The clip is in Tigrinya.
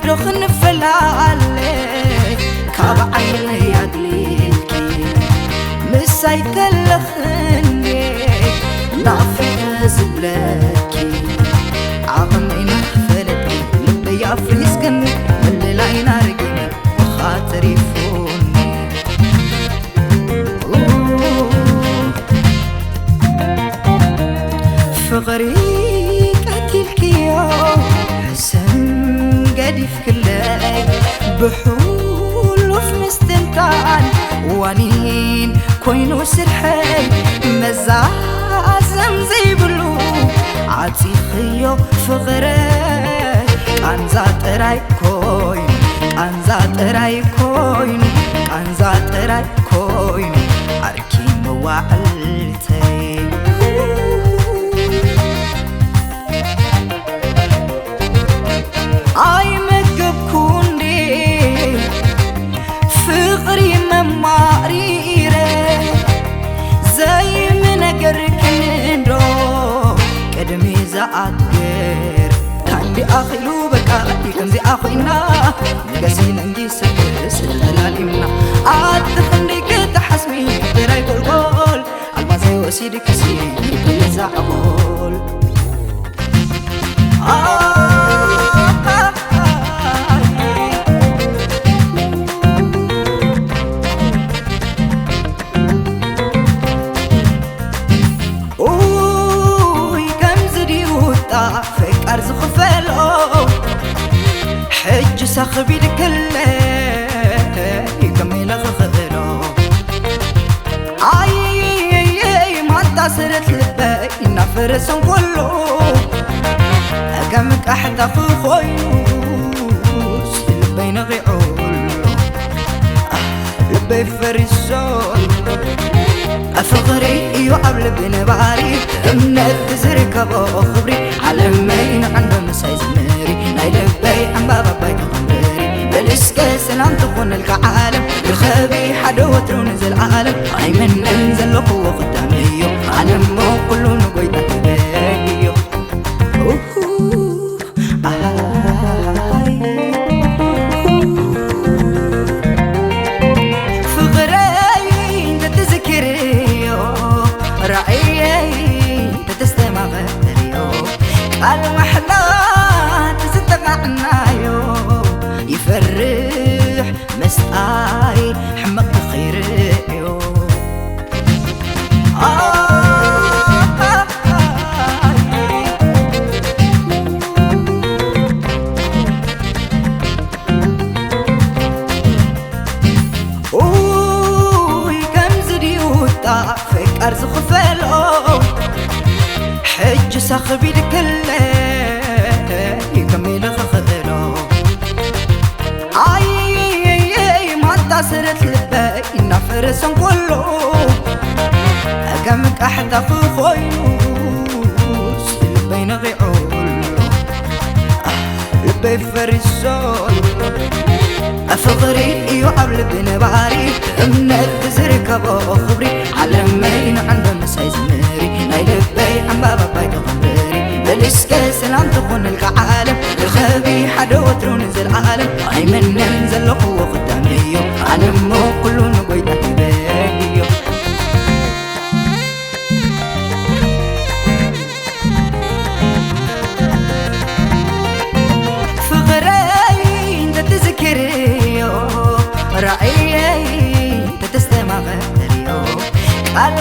ዶ ክንፈላለ ካብ ዓይነይ ኣግሊልኪ ምሳይ ከለኽንዴ ናፊቐ ዝብለኪ ዓቕመይና ፈለጥኪ ልበይ ኣፍሪስክኒ ምልላይና ርጊመ ምኻ ተሪፉኒ ፍቕሪ ቀቲልክዮ ሕሰም ገዲፍክለይ ብሕሉፍ ምስትንታን ዋኒን ኮይኑ ስርሐይ መዛዘም ዘይብሉ ዓፂኽዮ ፍቕረ ቃንዛ ጥራይ ኮይኑ ቃንዛ ጥራይ ኮይኑ ቃንዛ ጥራይ ኮይኑ ዓርኪ መዋዕልተይ ኣይመገብኩ እንዴ ፍቕሪ መማሪረ ዘይምነገርክን እንዶ ቅድሚ ዝኣትግር ካንዲ ኣኺሉ በቃ ከምዚኣ ኮይና ንገሲ መንጊ ሰብስ ተላሊምና ኣቲ ክንደይ ክትሓስሚ ጥራይ ጎልጎል ኣልማዘይ ወሲድክሲ ብዛዕጎል ኡይ ከምዚ ድዩ ጣዕ ፈቃር ዝኽፈሎ ሕጂ ሰኽቢድ ክለ ከመይ ኢለ ክኽእሎ ኣይየየይ ማንታ ስረት ልበይ እናፈረሰን ኮሎ ከም ቃሕታ ክኾይኑስ ልበይ ነቒዑ ኣሎ ልበይ ፈሪሶ ፍቕሪ እዩ ኣብ ልቢ ነባሪ እምነት ዝርከቦ ክብሪ ዓለመይ ንዓንዶ ምሳይ ዝምሪ ናይ ልበይ ዕምባባ ኣባይ ተኸንብሪ በልስከ ሰላም ትኾነልካ ዓለም ርኸቢ ሓደ ወትሩ ንዘለዓለም ኣይምንን ዘለኽዎ ክዳን እዩ ኣነሞ ኩሉ ንጎይታ ክበይ እዩ ፍቕረይ እንተትዝክርዮ ራእየይ እንተተስተማቐርዮ ቃል ዋሕላ ትዝተቓዕናዮ ይፈርሕ መስጣይ ሕመቕ ንኸይርእዮ ኡይ ከምዚ ድዩ ጣዕ ፈቃር ዝኽፈሎ ሕጂ ሳኽቢድ ክለ ከመይ ኢለ ክኽእሎ ኣየየየይ ማንታ ስረት ልበይ እናፈረሰን ኮሎ ከም ቃሕታ ክኾይኑስ ልበይ ነቒዑ ኣሎ ልበይ ፈሪሶ ፍቕሪ እዩ ኣብ ልቢ ነባሪ እምነት ዝርከቦ ክብሪ ዓለመይ ንዓንዶ ምሳይ ዝምሪ ናይ ልበይ ዕምባባ ባይ ተቐንብሪ በልስከ ሰላም ትኾነልካ ዓለም ርኸቢ ሓደ ወትሩ ንዘለዓለም ኣይመነን ዘለኽዎ ክዳን እዩ ኣነሞ ኩሉ ንጎይታ ሂበ እዩ ፍቕረይ እንተትዝክርዮ ራእየይ እንተተስተማቐርዮ ቃል